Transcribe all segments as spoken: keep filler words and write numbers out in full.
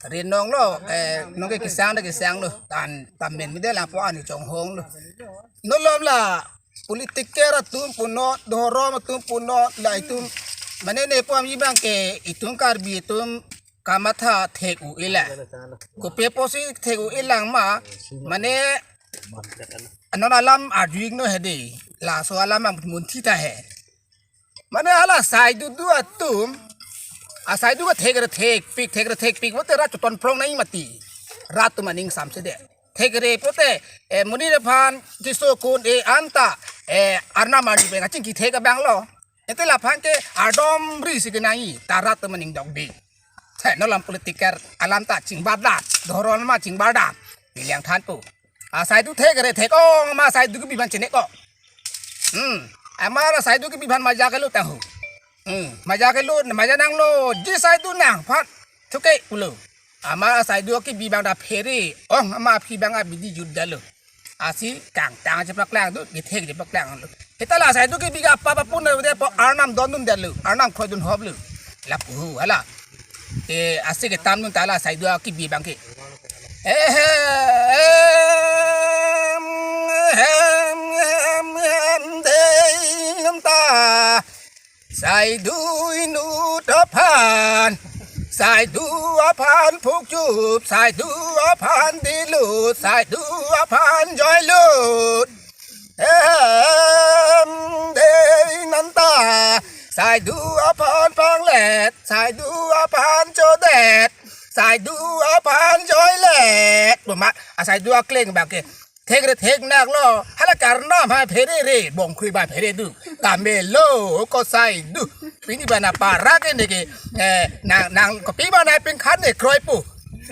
Rinong lo, eh, nong ke kesang de kesang lo. Tan tamen mi de lapu-an chonghong lo. Non lom la politiker atum punon, dhorom atum punon, la itum. Mane ne pu ami abang ke itum Karbi atum kamatha thek-o-e la. Kopi apotsi thek-o-e lang ma, mane non alam arju-ik no he de. Laso alam abang munthi ta he. Mane hala saidu du atum, asaidu ke thekre thekpik, thekre thekpik, pote rat choton prong nai mati. Rat atum aning samse de. Thekre pote, eh, monit aphan keso kun e anta, eh, Arnam arni pen kachingki thek abang lo. Ente laphan ke ardom ri si kenai, ta rat atum aning dokde. He, non lom politiker alam ta chingbardan, dhorom ma chingbardan. Bilang than pu. Asaidu thekre thek-ong ma saidu kebi aphan chenek ko. Hmm. Amar saidu kebi aphan maja kelo tahu. Hmm. Maja kelo, maja nanglo, ji saidu nangphan thuke pulo. Amar saidu kebi abang ta phere, ong ama aphi abang abidi jut dalo. Asi kangtang aja paklang tu, githek aja paklang tu. Hita la saidu kebi ke apa apapun na udah po Arnam dondun dalo, Arnam kroidun hop lo. Lapu hala. Eh, asi ketam dun ta la saidu kebi abang ke. Eh, em, em, em, em, dei, em, ta. Saidu inut aphan, saidu aphan phukchup, saidu aphan dilut, saidu aphan joilut. Em, dei nanta, saidu aphan panglet, saidu aphan chodet, saidu aphan joilet. Boma, asaidu akleng abang ke. Thekre theknak lo, hala ke Arnam ha phere re, bongkhrui ba phere du. Tamelo, ko saidu. Pini bana para ke ne ke, eh, nang, nang, kopi bana pingkhan ne kroi pu.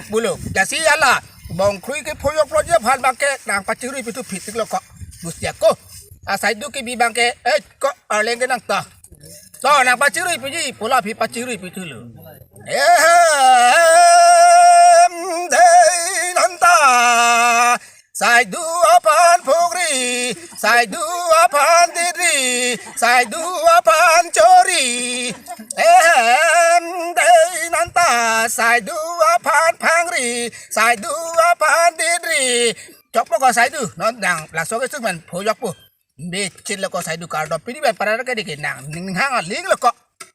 Pulo, jasi hala, bongkhrui ke phoyok project aphan abang ke, nang pachirui pithu phitik lo ko. Bus ya ko. Asaidu kebi abang ke, eh, ko arleng ke nang ta. To, nang pachirui piji, pula phi pachirui pithu lo. Em, dei nanta. Saidu aphan phukri, saidu aphan didri, saidu aphan chori. Em, dei nanta, saidu aphan phangri, saidu aphan didri. Chokpo ko saidu, non dang, laso ke sukman phoyok po. Bechit lo ko saidu kardom, pini abang para ke dikit nang, ning hang aling lo ko.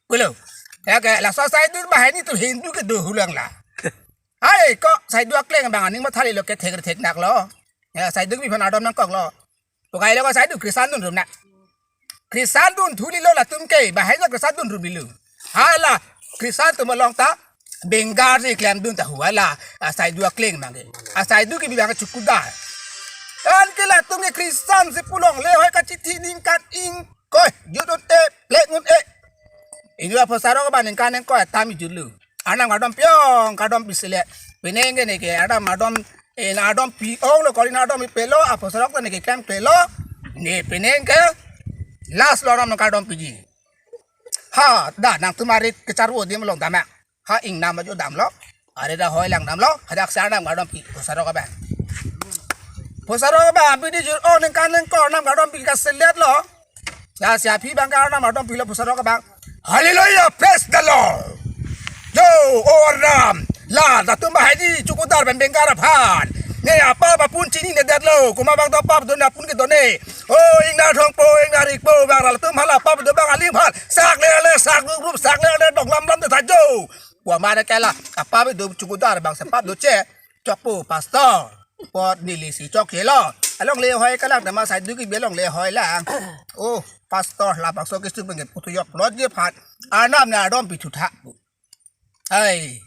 Pulo. Ya ke, laso saidu bahai ni tu Hindu ke do hulang la. Hai, ko saidu akleng abang aning mathali lo ke thekre theknak lo. Ya, saidu kebi aphan ardom nangkok lo. Pukai lo ko saidu Kristan dun rum na. Kristan dun thuli lo latum ke, bahai lo Kristan dun rum lo. Hala, Kristan atum along ta, Bengal si klem dun ta hu hala, asaidu akleng abang ke. Asaidu kebi abang chukudar. An ke latum ke Kristan si pu longle hoi kachithi ningkan ingkoi, jut un-e, plek un-e. Inut aphusarok abang ningkan ingkoi atam ijut lo. Arnam kardom pi-ong, kardom pi sile. Penang ke ne ke Arnam kardom, eh, nang kardom pi-ong lo, kori nang kardom pi pelo, aphusarok ta ne ke klem pelo. Ne penang ke last lo Arnam nang kardom piji. Ha, da nangtum ari kecharvo adim along dam ya. Ha, ingnam ajo damlo. Ari da hoi lang damlo. Hadak si Arnam kardom pi, aphusarok abang. Aphusarok abang, pini jur-o ningkan ingkoi Arnam kardom pi kaselet lo. Ya, si aphi abang ke Arnam kardom pilo aphusarok abang. Hallelujah, praise the Lord. Yo, o Arnam, la, latum bahai ni chukudar pen Bengal aphan. Ne apap apun chinine detlo, komat abang do apap do ne apun kedo ne. O, Ingnar Thongpo, Ingnar Rikpo, abang latum hala apap do abang aling aphan. Sak le le, sak rup rup, sak le le, dok lam lam de thajo. Wa mane ke la, apap do chukudar abang si apap do che. Chokpo, pastor. Apot neli si chok helo. Alongle hoi kalang, tema saidu kebi alongle hoi lang. Oh, pastor, labangso kesu pengen putu yok plot je phat. Arnam nang kardom pithu tha. Hai.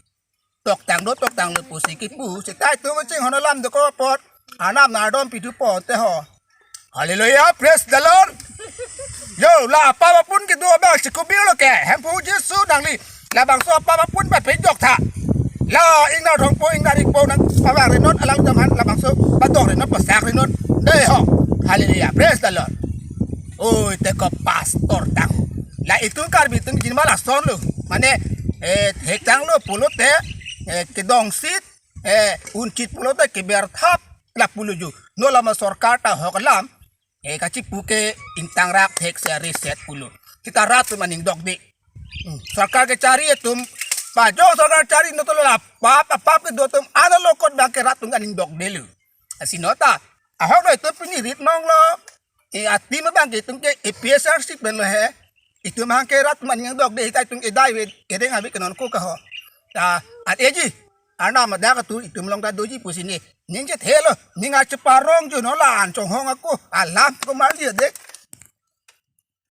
Toktang do, toktang lo pusi kipu. Seta itum chinghon alam do ko apot. Arnam nang kardom pithu po te ho. Hallelujah, praise the Lord. Yo, la apap apun kedo abang chikubir lo ke. Hemphu Jisu nangli. Labangso apap apun ba pejok tha. La Ingnar Thongpo, Ingnar Rikpo nang pavang renon, alang jaman labangso padok renon, pasak renon. Dei ho. Hallelujah, praise the Lord. Oi, te ko pastor tang. La itum Karbi atum jinma lason lo. Mane, eh, thektang lo pulote, eh, kedongsit, eh, unchit pulote keberthap, la pulo ju. Non lama sorkar ta hok alam, eh, kachipu ke ingtang rak thek se reset pulo. Kita rat atum aning dokde. Hmm, sorkar kechari atum, Pajo sorkar chari no tolo la pap apap kedo atum ano lokot bang ke rat atum aning dokdelo. Lasi nota ahok lo itum pini rit nong lo. E ati ma bang ke itum ke A P H L C pen lo he. Itum hang ke rat atum aning dokde hita itum edai ve edeng ave ke non ko kaho. Ta at eji. Arnam adak atur itum along ta doji pusi ne. Ning chet helo, ning acheparong jo no la an chonghong ako, alam ko marli dek.